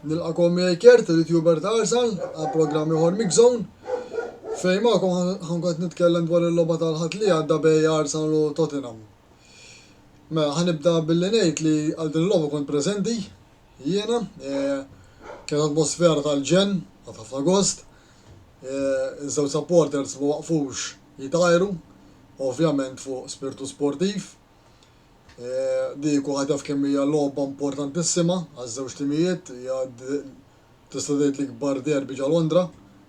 Nilqakom miegħi Kert, il-YouTuber ta' Arsenal, għal programm ieħor Mix Zone. Fejn magħkom ħankun qed nitkellem dwar il-logħba tal-Ħadd li għadda bejn Arsenal u Tottenham. Mela ħanibda billi ngħid li għal din il-logħba kont preżenti jiena, eh, kienet atmosfera tal-ġenn, ħadd ħafna gost. Eh, iż-żewġ supporters ma waqfux jitajru, ovvjament fuq spirtu sportiv. Di kulħadd jaf kemm hija logħba importantissima għaż-żewġ timijiet, hija tista' tgħid l-ikbar derby ġa Londra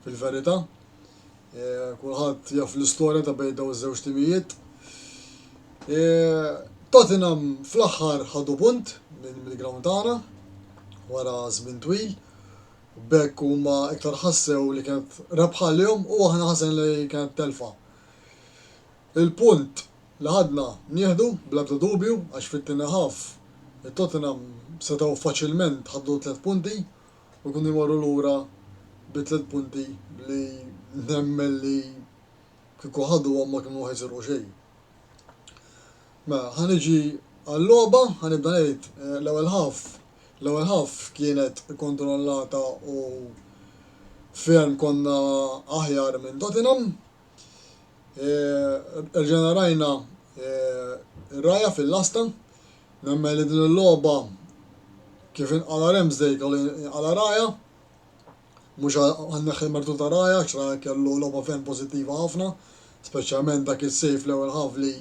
fil-verità. Kulħadd jaf l-istorja ta' bejn dawn iż-żewġ timijiet. Tottenham fl-aħħar ħadu punt mill-ground tagħna wara żmien twil. B'hekk huma iktar ħassew li kienet rebħa għalihom u aħna ħassejna li kienet telfa. Il-punt li ħadna nieħdu bla ebda dubju għax fit-tieni half it-Tottenham setgħu faċilment ħadu t-tlett punti u jkunu jmorru lura bi tlett punti li nemmen li kieku ħaduhom ma kienu ħa jisirqu xejn. Mela, ħa niġi għal-logħba, ħa nibda ngħid l-ewwel half, l-ewwel half kienet ikkontrollata u ferm konna aħjar minn Tottenham. Erġajna rajna r-Raja fil-lasta. Nemmen li din il-logħba kif inqala' Ramsdale kellu jinqala' Raja. Mhux ħa nneħħi l-mertu ta' Raja għax Raja kellu logħba ferm pożittiva ħafna, speċjalment dak is-save fl-ewwel half li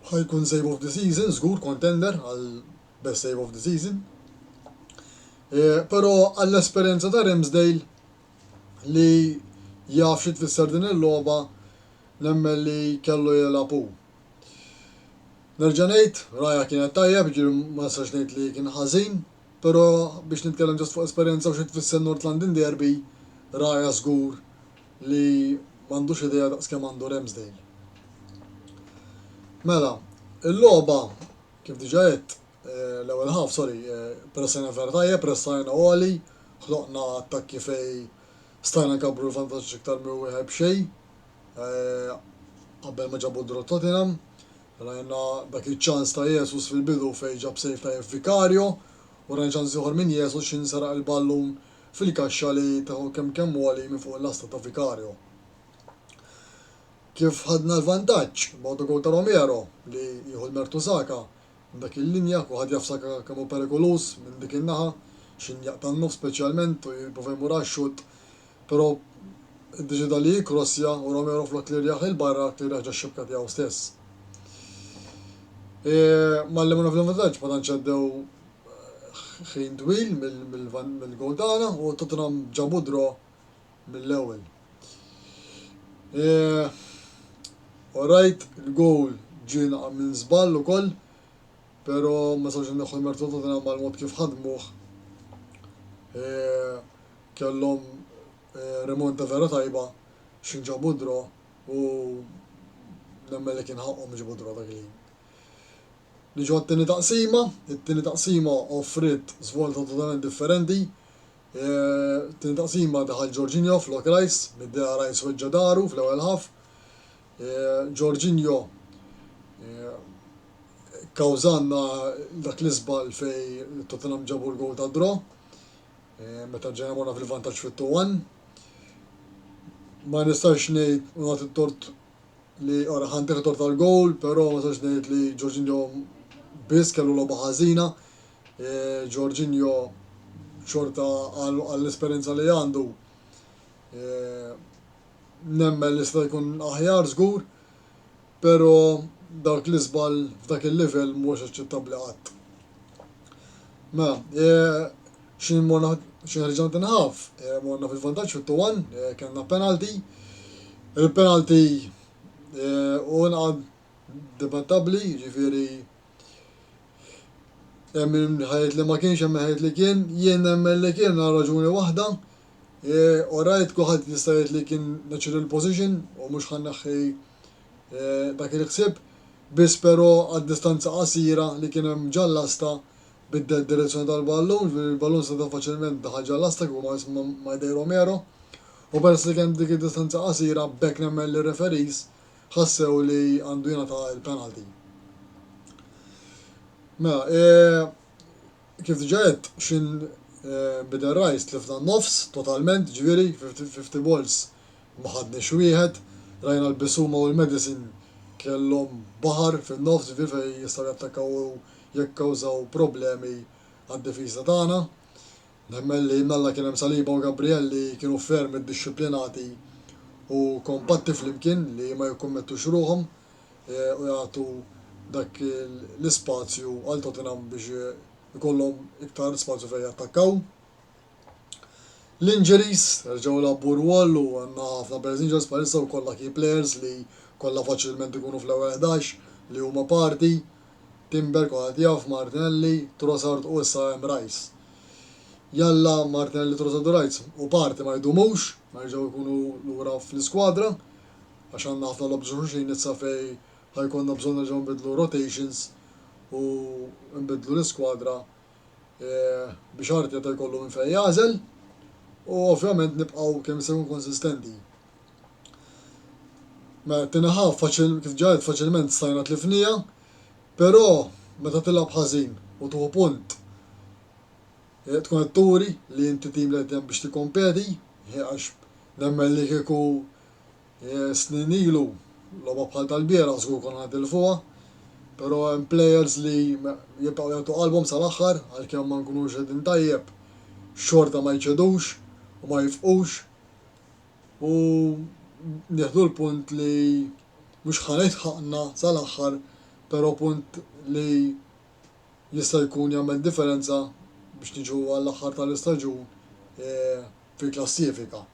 ħa jkun save of the season, żgur contender għal best save of the season. Però għall-esperjenza ta' Ramsdale li jaf xi tfisser din il-logħba nemmen li kellu jilgħab hu. Nerġa' ngħid, Raya kienet tajjeb, jiġifieri ma nistax ngħid li kien ħażin, però biex nitkellem just fuq esperjenza u xi tfisser North London Derby, Raya żgur li m'għandux idea daqs kemm għandu Ramsdale. Mela, il-logħba kif diġà għedt, L-ewwel half, sorry, pressajna vera tajjeb, pressajna għoli, ħloqna attakki fejn stajna nkabbru l-vantaġġ iktar minn wieħed b'xejn qabel ma ġabu d-draw Tottenham. Rajna dak iċ-ċans ta' Jesus fil-bidu fejn ġab save tajjeb Vicario u rajna ċans ieħor minn Jesus x'in seraq il-ballun fil-kaxxa li teħu kemm kemm għoli minn fuq il-lasta ta' Vicario. Kif ħadna l-vantaġġ b'autogol ta' Romero li jieħu l-mertu Saka, Minn dak il-linja, kulħadd jaf Saka kemm hu perikoluż minn dik in-naħa, x'ħin jaqta' n-nofs speċjalment u jipprova jmur għax-xutt, però iddeċieda li jikkrossja u Romero flok klirjah 'il barra, klirjah ġox-xibka tiegħu stess. E, malli morna fil-vantaġġ ma tantx għaddew ħin twil mill-gowl tagħna u Tottenham ġabu draw mill-ewwel. Alright, il-gowl ġie minn żball ukoll, però ma nistgħux inneħħu l-mertu ta' Tottenham għall-mod kif ħadmuh. Kellhom rimonta vera tajba x'in ġabu draw u nemmen li kien ħaqqhom iġibu draw dak il-ħin. Niġu għat-tieni taqsima, it-tieni taqsima offriet żvolta totalment differenti. Tieni taqsima daħal Jorginho flok Rice, mid-dehra Rice weġġa' dahru fl-ewwel half. Jorginho kkawżalna dak l-iżball fejn Tottenham ġabu l-gowl tad-draw meta rġajna morna fil-vantaġġ fit-2-1. Ma nistax ngħid u nagħti t-tort li ora ħa ntih it-tort tal-gowl, però ma nistax ngħid li Jorginho biss kellu logħba ħażina. Jorginho xorta għall-esperjenza li għandu nemmen li seta' jkun aħjar żgur, però dak l-iżball f'dak il-livell mhuwiex aċċettabbli qatt. Mela, x'in morna x'in ħriġna mit-tieni half, morna fil-vantaġġ fit-2-1, kellna penalty. Il-penalty u nqad dibattabbli, jiġifieri Hemm min ħajt li ma kienx, hemm min ħajt li kien. Jien nemmen li kien għal raġuni waħda. Alright, kulħadd jista' jgħid li kien natural position u mhux ħa nneħħi dak il-ħsieb, biss però għad-distanza qasira li kien hemm ġal-lasta biddel d-direzzjoni tal-ballun, ġifieri l-ballun seta' faċilment daħal ġal-lasta kieku ma ma jdej Romero. U peress li kien hemm dik id-distanza qasira b'hekk nemmen li r-referees ħassew li għandu jingħata l-penalty. Mela, e, kif diġà għedt, xin Bidel Rice tlifna n-nofs totalment, ġifieri 50 balls ma ħadniex wieħed. Rajna l-Bissouma u l-Maddison kellhom baħar fin-nofs, ġifieri fejn jistgħu jattakkaw u jikkawżaw problemi għad-difiża tagħna. Nemmen li mnalla kien hemm Saliba u Gabriel li kienu ferm iddixxiplinati u kompatti flimkien li ma jikkummettux ruħhom u jagħtu dak l-ispazju għal Tottenham biex ikollhom iktar spazju fejn jattakkaw. L-injuries reġgħu lagħbu rwol u għandna ħafna players injured bħalissa u kollha key players li kollha faċilment ikunu fl-ewwel 11 li huma Partey, Timber kulħadd jaf, Martinelli, Trossard u issa hemm Rice. Jalla Martinelli, Trossard u Rice u Partey ma jdumux, ma jerġgħu jkunu lura fl-iskwadra għax għandna ħafna logħob ġo xulxin issa fejn ħa jkollna bżonn nerġgħu nbiddlu rotations u nbiddlu l-iskwadra biex Arteta jkollu minn fejn jagħżel u ovvjament nibqgħu kemm jista' jkun konsistenti. Mela t-tieni half faċil kif ġa għedt faċilment stajna tlifniha, però meta tilgħab ħażin u tieħu punt tkun qed turi li inti tim li qed hemm biex tikkompeti għax nemmen li kieku Snin ilu, logħba bħal tal-bieraħ żgur konna nitilfuha, però hemm plejers li jibqgħu jagħtu qalbhom sal-aħħar għalkemm ma nkunux qegħdin tajjeb, xorta ma jċedux u ma jifqux u nieħdu l-punt li mhux ħa ngħid ħaqqna sal-aħħar però punt li jista' jkun jagħmel differenza biex niġu għall-aħħar tal-istaġun fil-klassifika.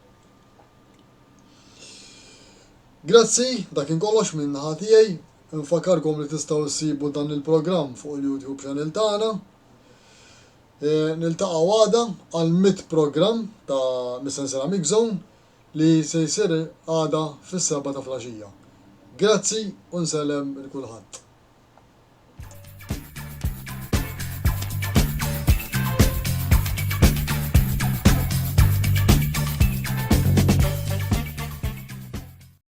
Grazzi, dak kien kollox minn naħa tiegħi. Infakkarkom li tistgħu ssibu dan il-programm fuq il-YouTube channel tagħna. E, niltaqgħu għada għal mit programm ta' mis-sensiela Mix Zone li se jsir għada fis-seba ta' flaxija. Grazzi u nsellem il kulħadd.